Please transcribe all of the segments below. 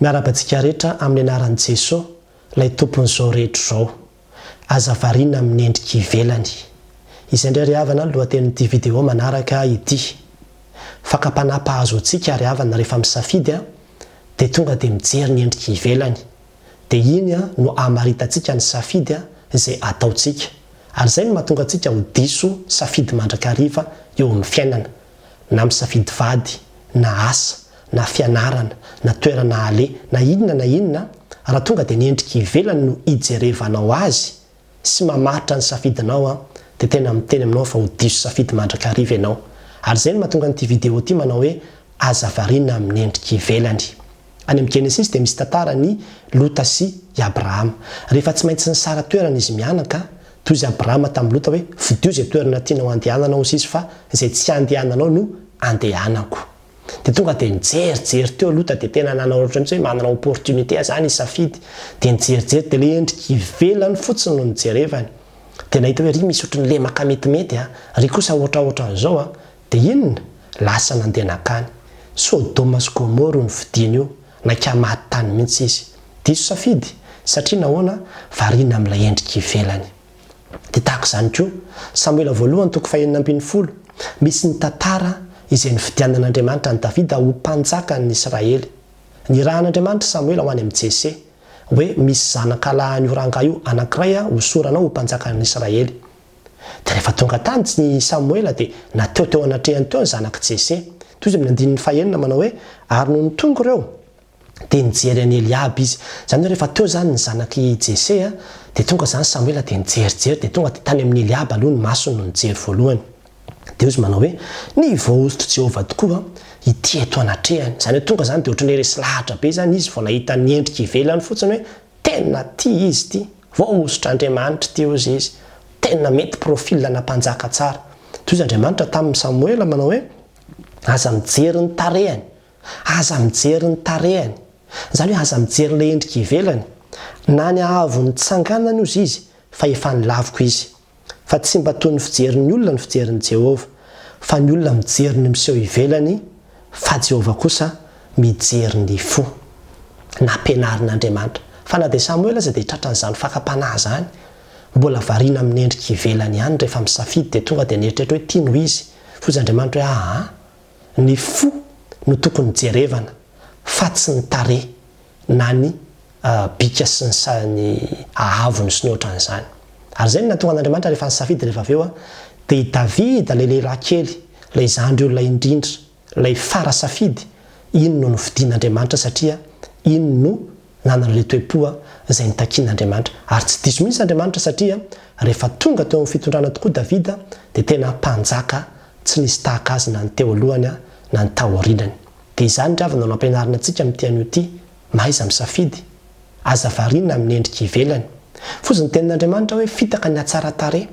Miarahaba antsika rehetra amin'ny anaran'i Jeso, ilay Tompon'izao rehetra izao. Aza variana amin'ny endrika ivelany. Izay indray ry havana ny lohatenin'ity video manaraka ity. Fakam-panahy mpahazo antsika ry havana rehefa misafidy dia tonga dia mijery ny endrika ivelany. Dia iny no hamaritantsika ny safidy izay ataontsika. Ary izay no mahatonga antsika ho diso safidy mandrakariva eo amin'ny fiainana. Na misafidy vady, na asa, na fianarana, na toerana aleha, na inona na inona, raha tonga dia ny endrika ivelany no ijerevanao azy sy mamaritra ny safidinao an, dia tena miteny aminao aho fa ho diso safidy mandrakariva ianao. Ary izay no mahatonga an'ity vidéo ity manao hoe aza variana amin'ny endrika ivelany. Any amin'ny Genesisy dia misy tantara an'i Lota sy i Abrahama. Rehefa tsy maintsy nisara-toerana izy mianaka, toy izy Abrahama tamin'i Lota hoe, Fidio izay toerana tianao handehanana hozy izy fa izay tsy handehananao no handehanako. Dia tonga dia nijerijery teo Lota dia tena nanao ohatran'ny mihitsy hoe manana opportunité aho izany hisafidy. Dia nijerijery dia ilay endrika ivelany fotsiny no nijerevany. Dia nahita hoe ry misy ohatran'ny lemaka metimety an, ry kosa ohatraohatran'izao an. Dia inona? Lasa nandeha nankany. Sodoma sy Gomoro no fidiny io, naika maty tany mihitsy izy. Diso safidy, satria nahoana? Variana amin'ilay endrika ivelany. Dia tahaka izany koa, Samoela voalohany toko fahenina ambinifolo, misy ny tantara izay nifidianan'Andriamanitra an'i Davida ho mpanjakan'ny Israely. Nirahan'Andriamanitra Samoela ho any amin'i Jese, hoe misy zanakalahin'io rangahy io anankiray hosoranao ho mpanjakan'ny Israely. Dia rehefa tonga tany i Samoela dia nateo teo anatrehany teo ny zanak'i Jese. Toy izy amin'ny andininy fahenina manao hoe, Ary nony tonga ireo, dia nijery an'i Eliaba izy. Izany hoe rehefa teo izany ny zanak'i Jese, dia tonga izany Samoela dia nijerijery, dia tonga dia tany amin'i Eliaba aloha ny masony no nijery voalohany. Dia hoy izy manao hoe, Ny voahosotr'i Jehovah tokoa ity eto anatrehany. Izany hoe tonga izany dia ohatran'ny hoe resy lahatra be izany izy vao nahita ny endrika ivelany fotsiny hoe, Tena tia izy ity, voahosotr'Andriamanitra ity hozy izy, tena mety profil ana mpanjaka tsara. Toy izy Andriamanitra tamin'i Samoela manao hoe, aza mijery ny tarehiny, aza mijery ny tarehiny, izany hoe aza mijery ilay endrika ivelany, na ny haavon'ny tsanganany hozy izy, fa efa nilaviko izy. Fa tsy mba toy ny fijerin'ny olona ny fijerin'i Jehovah, fa ny olona mijery ny miseho ivelany, fa Jehovah kosa mijery ny fo. Nampianarin'Andriamanitra. Fa na dia Samoela aza dia tratran'izany fakam-panahy izany. Mbola variana amin'ny endrika ivelany ihany rehefa misafidy dia tonga dia nieritreritra hoe ity no izy. Hoy Andriamanitra hoe aa, ny fo no tokony jerevana fa tsy ny tarehy na ny bika sy ny sa ny haavony sy ny ohatran'izany. Ary izay no nahatonga an'Andriamanitra rehefa nisafidy rehefa avy eo dia i Davida ilay lehilahy kely, ilay zandry olona indrindra, ilay fara safidy, iny no nofidin'Andriamanitra satria iny no nanana ilay toe-po izay nitakian'Andriamanitra. Ary tsy diso mihitsy Andriamanitra satria rehefa tonga teo amin'ny fitondrana tokoa Davida dia tena mpanjaka tsy nisy tahaka azy na ny teo alohany na ny taorianany. Dia izany ry havana no ampianarina antsika amin'ity anio ity, mahaiza misafidy, aza variana amin'ny endrika ivelany. Fozy ny tenin'Andriamanitra hoe fitaka ny hatsaran-tarehy,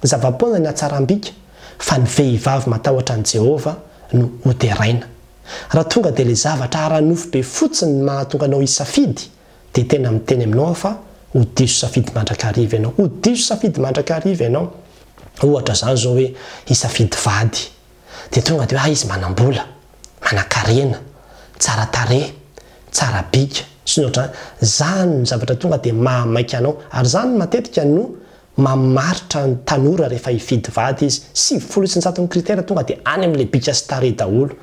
zava-poana ny hatsaram-bika, fa ny vehivavy matahotra an'i Jehovah no hoderaina. Raha tonga dia ilay zavatra ara-nofo be fotsiny no mahatonga anao hisafidy, dia tena miteny aminao aho fa ho diso safidy mandrakariva ianao. Ho diso safidy mandrakariva ianao. Ohatra izany izao hoe hisafidy vady. Dia tonga dia hoe ah izy manam-bola, manankarena, tsara tarehy, tsara bika, sy ny ohatr'izany. Izany no zavatra tonga dia mahamaika anao. Ary izany matetika no mamaritra ny tanora rehefa hifidy vady izy. 90 isan-jaton'ny critère tonga dia any amin'ilay bika sy tarehy daholo.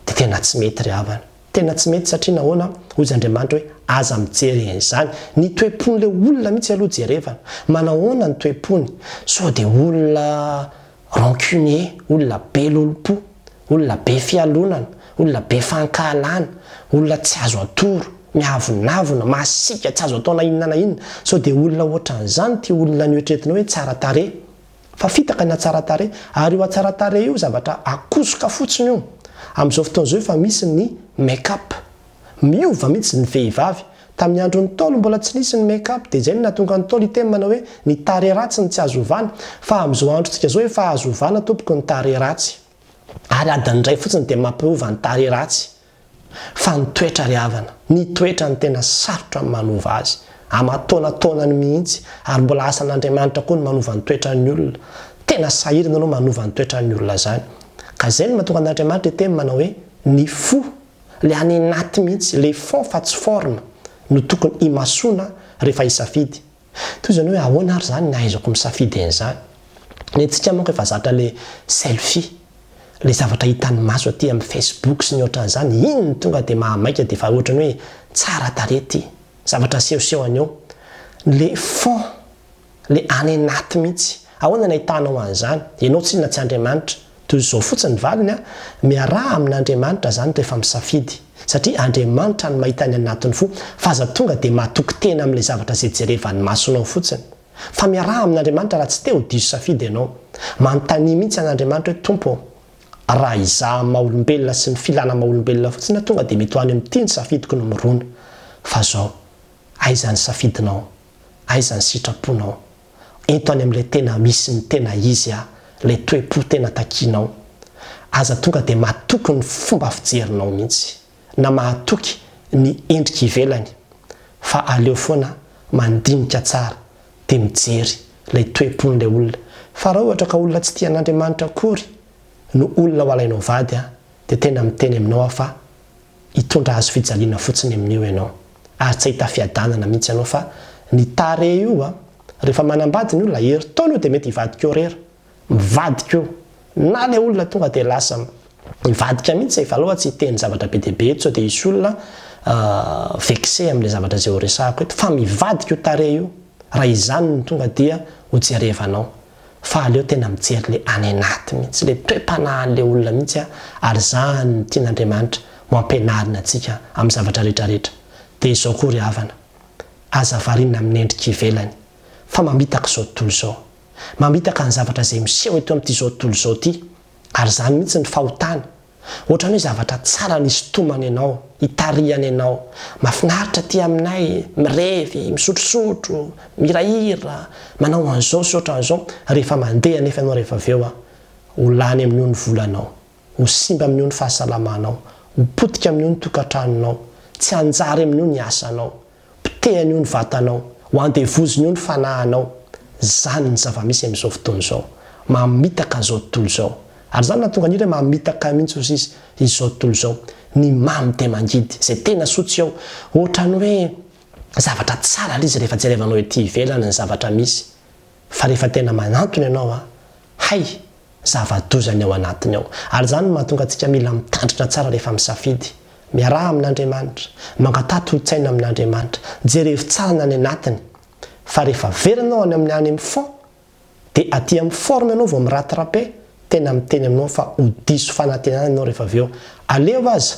Dia tena tsy mety ry havana. Tena tsy mety satria nahoana? Hoy izy Andriamanitra hoe aza mijery an'izany. Ny toe-pon'ilay olona mihitsy aloha jerevana. Manahoana ny toe-pony? Sao dia olona rancunier, olona be lolompo, olona be fialonana, olona be fankahalana, olona tsy azo atoro, miavonavona, masiaka, tsy azo atao na inona na inona. Sao dia olona ohatran'izany ity olona noeritreretinao hoe tsara tarehy. Fa fitaka ny hatsaran-tarehy. Ary io hatsaran-tarehy io zavatra akosoka fotsiny io. Amin'izao fotoana izao efa misy ny make up. Miova mihitsy ny vehivavy. Tamin'ny andron'ny Ntaolo mbola tsy nisy ny make up. Dia izay no nahatonga ny Ntaolo hiteny manao hoe ny tarehy ratsy no tsy azo ovana. Fa amin'izao androntsika izao efa azo ovana tompoko ny tarehy ratsy. Ary adiny iray fotsiny dia mampiova ny tarehy ratsy. Fa ny toetra ry havana, ny toetra no tena sarotra ny manova azy. Aman-taonataonany mihitsy, ary mbola asan'Andriamanitra koa ny manova ny toetran'ny olona. Tena sahirana aloha manova ny toetran'ny olona izany. Ka izay no mahatonga an'Andriamanitra hiteny manao hoe, ny fo. Ilay any anaty mihitsy, ilay fond fa tsy forme no tokony himasoana rehefa hisafidy. Toy izany hoe ahoana ary izany ny ahaizako misafidy an'izany? Ny antsika manko efa zatra ilay selfie, ilay zavatra hitan'ny maso aty amin'ny facebook sy ny ohatran'izany, iny no tonga dia mahamaika dia efa ohatran'ny hoe tsara tarehy ity, zavatra asehosehony eo. Ilay fond Le any anaty mihitsy. Ahoana ny ahitanao an'izany? Ianao tsinona tsy Andriamanitra. Toy izao fotsiny ny valiny a, miaraha amin'Andriamanitra zany rehefa misafidy. Satria Andriamanitra no mahita ny anatin'ny fo, fa aza tonga dia matoky tena amin'ilay zavatra izay jerevan'ny masonao fotsiny. Fa miaraha amin'Andriamanitra raha tsy te ho diso safidy ianao. Manontania mihitsy an'Andriamanitra hoe Tompo ô, raha izaho maha olombelona sy ny filana maha olombelona fotsiny aho tonga dia mety ho any amin'ity ny safidiko no mirona. Fa zao, aiza ny safidinao? Aiza ny sitraponao? Ento any amin'ilay tena misy ny tena izy aho, ilay toe-po tena takianao. Aza tonga dia matoky ny fomba fijerinao mihitsy, na mahatoky ny endrika ivelany, fa aleo foana mandinika tsara dia mijery ilay toe-pon'ilay olona. Fa raha ohatra ka olona tsy tia an'Andriamanitra akory no olona ho alainao vady dia tena miteny aminao aho fa hitondra hazo fijaliana fotsiny amin'io ianao ary tsy hahita fiadanana mihitsy ianao fa ny tarehy io a, rehefa manambady ny olona herintaona io dia mety hivadika eo rera, mivadika io, na ilay olona tonga dia lasa mivadika mihitsy e, fa aleo aho tsy hiteny zavatra be dia be eto sao dia hisy olona vexé amin'ilay zavatra izay ho resahako eto fa mivadika io tarehy io raha izany no tonga dia ho jerevanao. Fa aleo tena mijery le any anaty mihitsy, le toe-panahin'le olona mihitsy a, ary zany no tian'Andriamanitra ho ampianarina antsika amin'ny zavatra rehetra rehetra. Dia izao koa ry havana, aza variana amin'ny endrika ivelany, fa mamitaka izao tontolo izao. Mamitaka ny zavatra izay miseho eto amin'ity izao tontolo izao ity, ary izany mihitsy ny fahotana. Ohatran'ny hoe zavatra tsara ny hisintomany anao, hitarihany anao. Mahafinaritra aty aminay, mirevy, misotrosotro, mihirahira, manao an'izao sy ohatran'izao. Rehefa mandeha anefa ianao rehefa avy eo, ho lany amin'io ny volanao, ho simba amin'io ny fahasalamanao, ho potika amin'io ny tokantranonao, tsy hanjary amin'io ny asanao. Potehiny io ny vatanao, ho andevoziny io ny fanahinao. Izany ny zava-misy amin'izao fotoana izao. Mamitaka izao tontolo izao. Ary izany nahatonga an'io hoe mamitaka mihitsy hozy izy, izao tontolo izao. Ny mamy dia mangidy. Izay tena soa tsy ao. Ohatran'ny hoe zavatra tsara ilay izy rehefa jerevanao ety ivelany ny zavatra misy. Fa rehefa tena manantona ianao an, hay! Zava-doza ny ao anatiny ao. Ary izany no mahatonga antsika mila mitandrina tsara rehefa misafidy. Miaraha amin'Andriamanitra. Mangataha tolo-tsaina amin'Andriamanitra. Jerevo tsara ny any anatiny. Fa rehefa very ianao any amin'ny any amin'ny fond, dia aty amin'ny forme ianao vao mi-rattraper, tena miteny aminao fa ho diso fanantenana ianao rehefa avy eo. Aleo aza,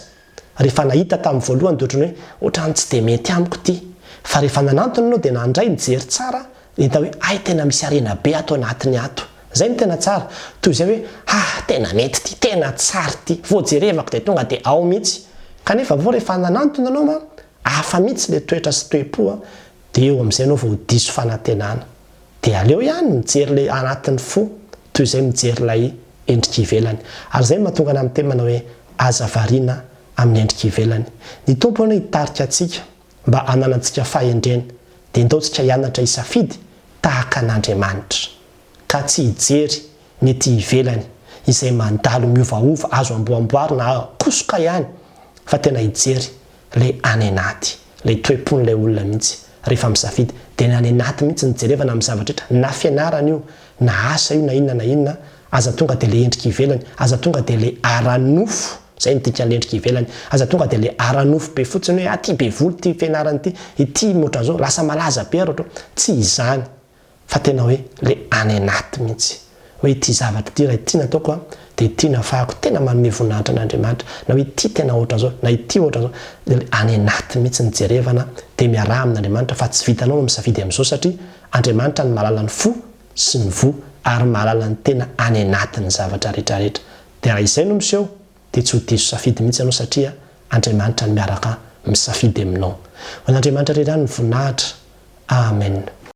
rehefa nahita tamin'ny voalohany dia ohatran'ny hoe, ohatran'ny tsy dia mety amiko ity. Fa rehefa nanantona ianao dia nandray, nijery tsara, Hita hoe hay tena misy harena be ato anatiny ato. Zay no tena tsara. Toy izay hoe ah tena mety ity, tena tsara ity. Vao jerevako dia tonga dia ao mihitsy. Kanefa vao rehefa nanantona anao an, hafa mihitsy ilay toetra sy toe-po an, dia eo amin'izay ianao vao diso fanantenana. Dia aleo ihany mijery ilay anatin'ny fo toy izay mijery ilay endrika ivelany. Ary izay no mahatonga anah miteny manao hoe aza variana amin'ny endrika ivelany. Ny Tompo anie hitarika antsika mba hananantsika fahendrena, dia ndao tsika hianatra hisafidy tahaka an'Andriamanitra, ka tsy hijery ny ety ivelany izay mandalo miovaova azo amboamboarina akosoka ihany fa tena hijery ilay any anaty, ilay toe-pon'ilay olona mihitsy rehefa misafidy, dia ny any anaty mihitsy no jerevana amin'ny zavatra rehetra, na fianarana io, na asa io na inona na inona, aza tonga dia ilay endrika ivelany, aza tonga dia ilay ara-nofo. Zay no dikan'le endrika ivelany. Aza tonga dia le ara-nofo be fotsiny hoe ah ty be volo ty fianarana ity, ity ohatran'izao, lasa malaza be ary ohatran, tsy izany fa tena hoe le any anaty mihitsy. Hoe ity zavatra ity raha ity no ataoko an, dia ity no ahafahako tena manome voninahitra an'Andriamanitra, na hoe ity tena ohatran'izao, na ity ohatran'izao, dia le any anaty mihitsy no jerevana dia miaraha amin'Andriamanitra fa tsy vitanao no misafidy amin'izao satria Andriamanitra no mahalala ny fo sy ny voa ary mahalala ny tena any anatin'ny zavatra rehetrarehetra. Dia raha izay no miseho dia tsy ho diso safidy mihitsy ianao satria Andriamanitra no miaraka misafidy aminao. Ho an'Andriamanitra irery ihany ny voninahitra. Amen.